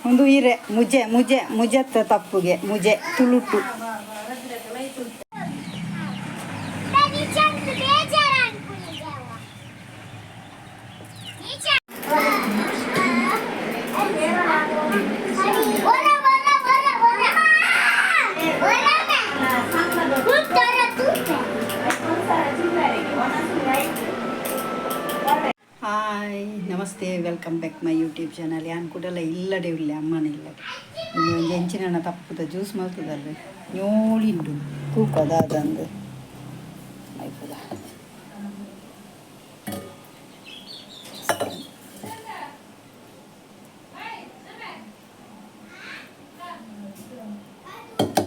ಒಂದು ಇರೆ ಮುಜೆ ಮುಜೆ ಮುಜೆತ್ತ ತಪ್ಪುಗೆ ಮುಜೆ ತುಳುಟು. Hi, namaste, welcome back my YouTube channel. ಯಾನ್ ಕುಡಲ ಇಲ್ಲಡೆ ಉಲ್ಲೆ, ಅಮ್ಮನ ಇಲ್ಲಡೆ. ಒಂಜಿ ಎಂಚಿನ ತಪ್ಪುದ ಜ್ಯೂಸ್ ಮಲ್ತದಲ್ರಿ, ಞೋಳಿಂಡು ತೂಕ ದಾದಂದು ಮೈಪುದ.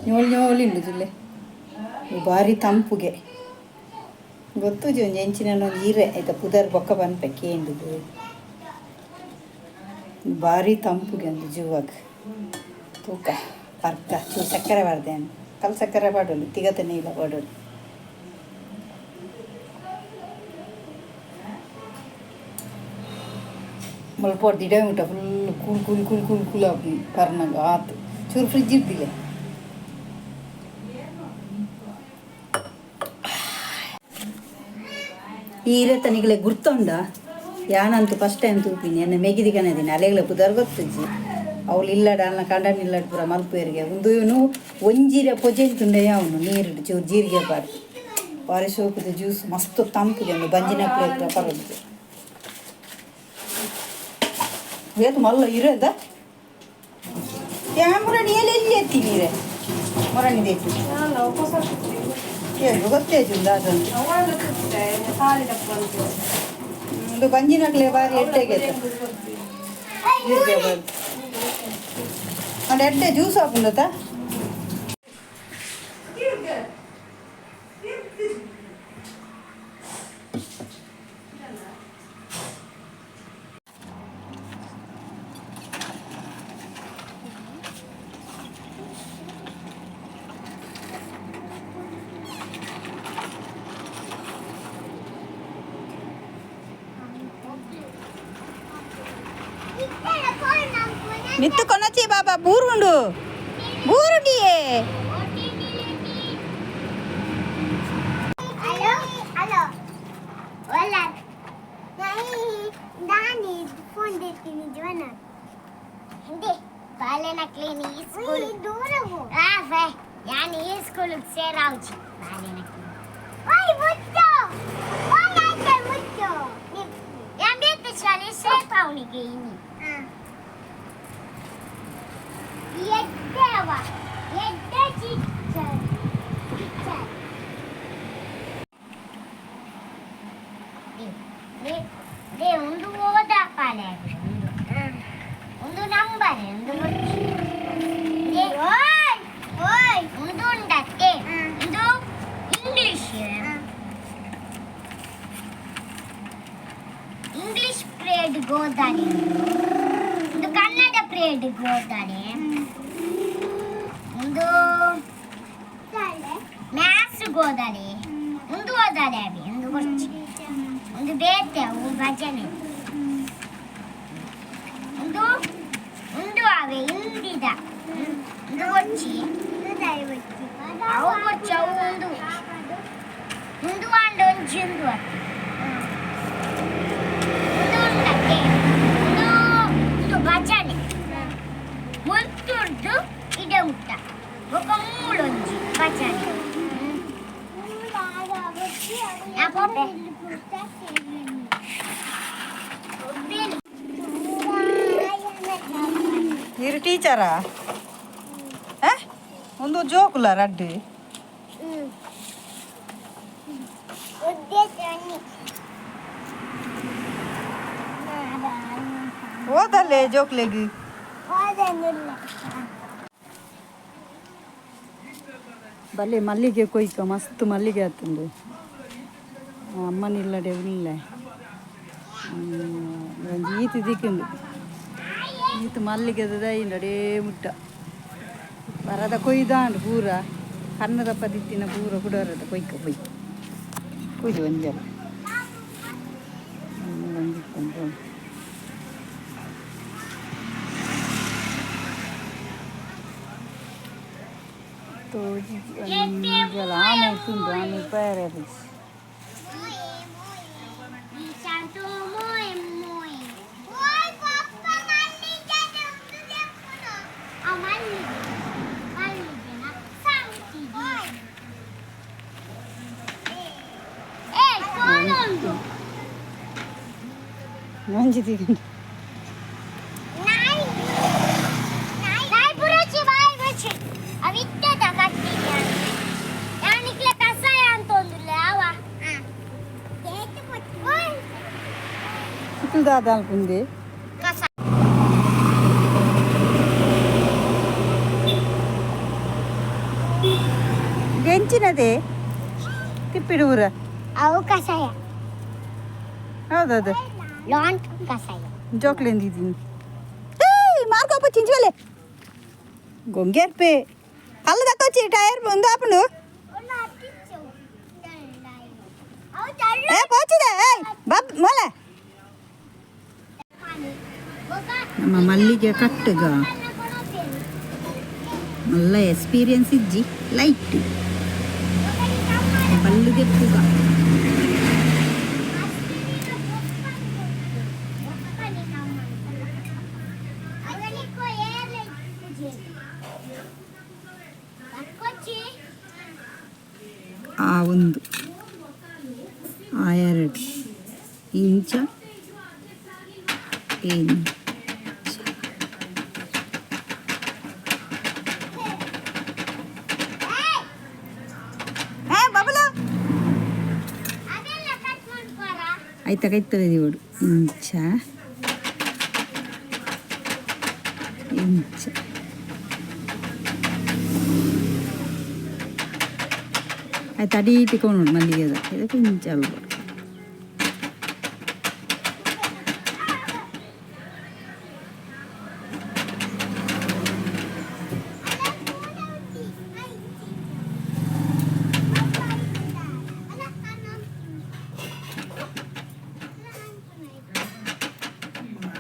ಞೋಳಿ ಞೋಳಿಂಡು ಜಿಲ್ಲೆ ಬಾರಿ ತಂಪುಗೆ ಗೊತ್ತುಜಿ. ಒಂಜಿ ಎಂಚಿನ ಒಂಜಿ ಇರೆ ಐತ ಪುದರ್ ಬೊಕ್ಕ ಪನ್ಪೆ ಕೇಂಡುದು. ಬಾರಿ ತಂಪುಗೆ ಒಂದು ಜೂವಾಗ. ತೂಕ ಪರ್ಕ ಚೂರು ಸಕ್ಕರೆ ಪಾಡ್ದೇನು, ಕಲ್ ಸಕ್ಕರೆ ಪಾಡೋಲಿ, ತಿಗತ ನೀಲ ಪಾಡೋಲಿ. ಮುಲ್ಪ ದಿಡ ಮುಟ್ಟ full cool cool cool cool cool ಆಪುಂಡು ಪರ್ನಗ ಆತು. ಚೂರು ಫ್ರಿಜ್ ಇಡ್ದಿಲ್ಲ. ಈ ಇರೆತ ನಿಗಲೆ ಗುರ್ತುಂಡ? ಯಾನಂತೂ ಫಸ್ಟ್ ಟೈಮ್ ತೂಪಿನಿ. ಎನ್ನ ಮೆಗಿದಿ ಕನದಿನಿ, ಅಲೆಗ್ಲ ಪುದರ್ ಗೊತ್ತುಜ್ಜಿ. ಅವ್ಲು ಇಲ್ಲಡ ಅಲ್ನ ಕಂಡನಿ ಇಲ್ಲಡ್ ಪೂರ ಮಲ್ಪುವೆರ್ಗೆ. ಉಂದು ಇವನು ಒಂಜಿರೆ ಪೊಜೆಂತುಂಡೆ ಅವನು ನೀರು ಚೂರು ಜೀರಿಗೆ ಪಾಡ್ದು ಬಾರಿ ಸೋಕುದ ಜ್ಯೂಸ್, ಮಸ್ತ್ ತಂಪುಗೆ. ಉಂಡು ಬಂಜಿನಕ್ಲೆ ಪೂರ ಪರೊಂದು ಏತ್ ಮಲ್ಲ ಇರೋದ ಕ್ಯಾಮ್ರಾ ಎಲ್ಲಿ ಎಲ್ಲಿ ಎತ್ತಿ ನೀರೆ ಮೊರಣಿ ದೇತಿ ಏನು ಗೊತ್ತೇ ಅದೊಂದು. ಒಂದು ಬಂಜಿನಕ್ಲೆ ಬಾರಿ ಎಡ್ಡೆಗೆ ಜೀರಿಗೆ ಬಾರ್ದು. ಅಂಡ ಎಡ್ಡೆ ಜ್ಯೂಸ್ ಆಪುಂಡತ. ಮಿತ್ತು ಕೊನಚಿ ಬಾಬಾ ಬೂರುಂಡು ಬೂರುಂಡಿಯೇ. Hello, hello. Hola. ದಾನಿ ಫೋನ್ ದೇತೀನಿ ಜೀವನ ಹಿಂದೆ ಬಾಲೆನ ಕ್ಲೀನ್ ಈ ಸ್ಕೂಲ್ ದೂರ ಆ ವೇ ಯಾನ್ ಈ ಸ್ಕೂಲ್ ಸೇರಾವ್ಜಿ ಬಾಲೆನ ಕ್ಲೀನ್. ಓಯ್ ಮುಚ್ಚೋ, ಓಯ್ ಆಯ್ತು ಮುಚ್ಚೋ. ಯಾನ್ ಬೇತೆ ಶಾಲೆ ಸೇರ್ಪಾವನಿಗೆ ಇನಿ ಎದ್ದವ ಎದ್ದ ಟೀಚರ್ ಟೀಚರ್ they ಒಂದು ಓದ ಪಾಲೆ ಒಂದು ಒಂದು ನಂಬರ್ ಒಂದು ಓಯ್ ಓಯ್ ಒಂದು ಉಂಡತ್ತೆ. ಒಂದು ಇಂಗ್ಲಿಷ್ ಇಂಗ್ಲಿಷ್ ಪ್ರೇಡ್ ಗೋದಾರೆ, ಒಂದು ಕನ್ನಡ ಪ್ರೇಡ್ ಗೋದಾರೆ, ಒಂದು ಮ್ಯಾಥ್ಸ್ ಗೋದಾರೆ, ಒಂದು ಓದಾರೆ ಅವಿ ಒಂದು ಕೊರ್ಚಿ ಒಂದು ಬೇತೆ ಅವು ಭಜನೆ ಒಂದು ಒಂದು ಅವೆ ಹಿಂದಿದ ಒಂದು ಕೊಚ್ಚಿ ಅವು ಕೊಚ್ಚಿ ಅವು ಒಂದು ಒಂದು ಆಂಡ ಒಂಜಿ ಒಂದು ಒಂದು ಉಂಡಕ್ಕೆ ಒಂದು ಒಂದು ಭಜನೆ ಮುಲ್ತುರ್ದು ಇಡೆ ಮುಟ್ಟ ಬೊಕ ಮೂಲೊಂಜಿ ಭಜನೆ ಯಾ ಪೋಪೆ. ಇರು ಟೀಚರಾ? ಒಂದು ಜೋಕುಲ ರಡ್ಡು. ಓದಲ್ಲೇ ಜೋಕ್ಲೆಗ್. ಬಲ್ಲೆ ಮಲ್ಲಿಗೆ ಕೊಯ್ಕ, ಮಸ್ತ್ ಮಲ್ಲಿಗೆ ಆತುಂಡು. ಅಮ್ಮನಿಲ್ಲಡೆ ಉಲ್ಲೆ. ಒಂಜಿ ಈತ್ ದಿಕ್ಕುಂಡು, ಈತ್ ಮಲ್ಲಿಗೆದ ದೈಂಡು ಅಡೇ ಮುಟ್ಟ ಬರದ ಕೊಯ್ದಾಂಡು ಪೂರ. ಕಣ್ಣದಪ್ಪ ದಿತ್ತಿನ ಪೂರ ಕುಡೋರದ ಕೊಯ್ಕ ಪೊಯ್ ಕೊಯ್ದು ಒಂಜಲ್ಲ ಒಂಜಿತ್ತಂದು. ತೋಜಿ ಆಮೆ ತಿಂದು ಆಮೆ ಪೇರೆ. ಒಂಜಿ ತಿಂದು. ದಾದ ಅನ್ಕುಂದೆ. ಎಂಚಿನದೇ ತಿಪ್ಪಿಡು ಊರ. ಅವು ಕಷಾಯ. ಹೌದೌದು. ಲಾಂಟ್ ಕಷಾಯ. ಜೋಕ್ಲೆಂದಿದ್ದೀನಿ. ಏಯ್, ಮಾರ್ಕೋಪ ಚಿಂಚುವಲೆ ಗೊಂಗೇರ್ಪೆ ಕಲ್ಲು ದಕ್ಕೊಚ್ಚಿ ಟೈರ್ ಒಂದು ಆಪುಂಡು. ಏ ಪೋಚಿದೆ, ಏಯ್ ಬಬ್ ಮೊಲೆ. ನಮ್ಮ ಮಲ್ಲಿಗೆ ಕಟ್ಟುಗ ಮಲ್ಲ ಎಕ್ಸ್ಪೀರಿಯನ್ಸ್ ಇಜ್ಜಿ, ಲೈಟ್ ಬಲ್ಲಿಗೆ ಪುಗ. ಆ ಒಂದು, ಆ ಎರಡು ಇಂಚ ಇಂಚ. ಏ ಬಬಲು, ಆಯ್ತಾ? ಕೈತದೆ ಇವಡು. ಇಂಚ ಇಂಚ. ಆಯ್ತು, ಅಡಿ ಇಟ್ಟುಕೊಂಡು ಮಲ್ಲಿಗೆದ ಇದಕ್ಕೆ ಇಂಚ ಅಲ್ಬೋದು.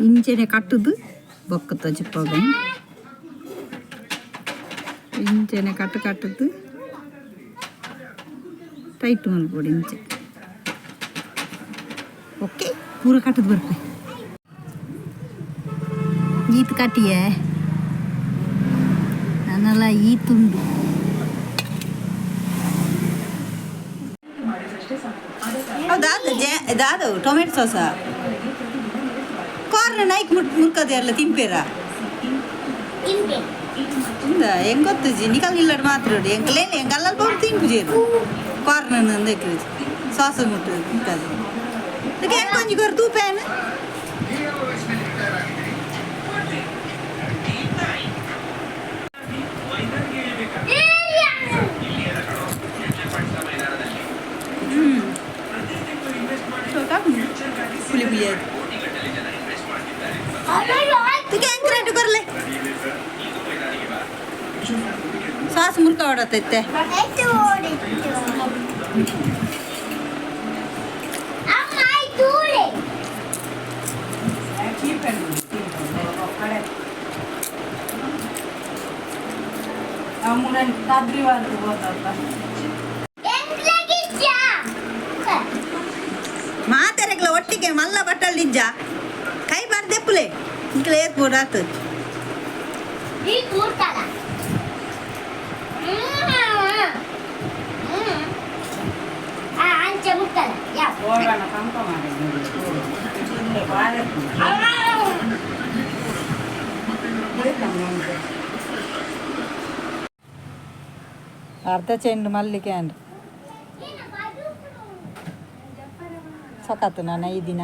ಇಂಚನೆ ಕಟ್ಟುದು ಬೊಕ್ಕ ಚಿಪ್ಪಗ ಇಂಚನೆ ಕಟ್ಟು ಕಟ್ಟುದು ಟೈಟ್ ಮಲ್ಪೊಡು ಇಂಚೆ. ಓಕೆ, ಪೂರ ಕಟ್ಟುದು ಬರ್ಪೆ. ಈತ್ ಕಟ್ಟಿಯೆ ನನ್ನಲ್ಲ ಈತುಂಡು. ಹೌದಾ? ದಾದವು ಟೊಮೆಟೊ ಸಾಸಾ? ಕಾರ್ನ್ ನೈಕ್ ಮುರ್ಕದೆ ಅಲ್ಲ ತಿನ್ಪೇರ? ಇಂದ ಹೆಂಗ್ ಗೊತ್ತುಜಿ ನಿಕಲ್ ಇಲ್ಲಡ್ ಮಾತ್ರ ಎಂಕಲೇನು ಎಂಕಲ್ಲಲ್ಲಿ ಬೋಡು ತಿನ್ಪುಜೇರು. ಕಾರ್ನ್ ಅಂದಕ್ಕೆ ಸಾಸ್ ಮುಟ್ಟು ಮುಟ್ಟದು. ಇದಕ್ಕೆ ಹೆಂಗೆ ಕೊಂಚ ಕೊರು ತೂಪೇನು. ಪುಲಿ ಪುಲಿ ಅದು. ಇದಕ್ಕೆ ಹೆಂಗೆ ರೇಟ್ ಕೊರ್ಲೆ? ಸಾಸ್ ಮುರ್ಕ ಹೊಡತೈತೆ. ಮಾತೆರೆಗ್ಲ ಒಟ್ಟಿಗೆ ಮಲ್ಲ ಬಟ್ಟಲ್ ನಿಜ ಕೈ ಬಾರ್ದೆಪ್ಪುಲೆ ಇಂಕ್ಲೆ ಏತ್ ಬೋಡಾತು. ಅರ್ಧ ಚೆಂಡು ಮಲ್ಲಿಗೆ ಅಂಡ್ ಸಖತ್ತು. ನಾನು ಈ ದಿನ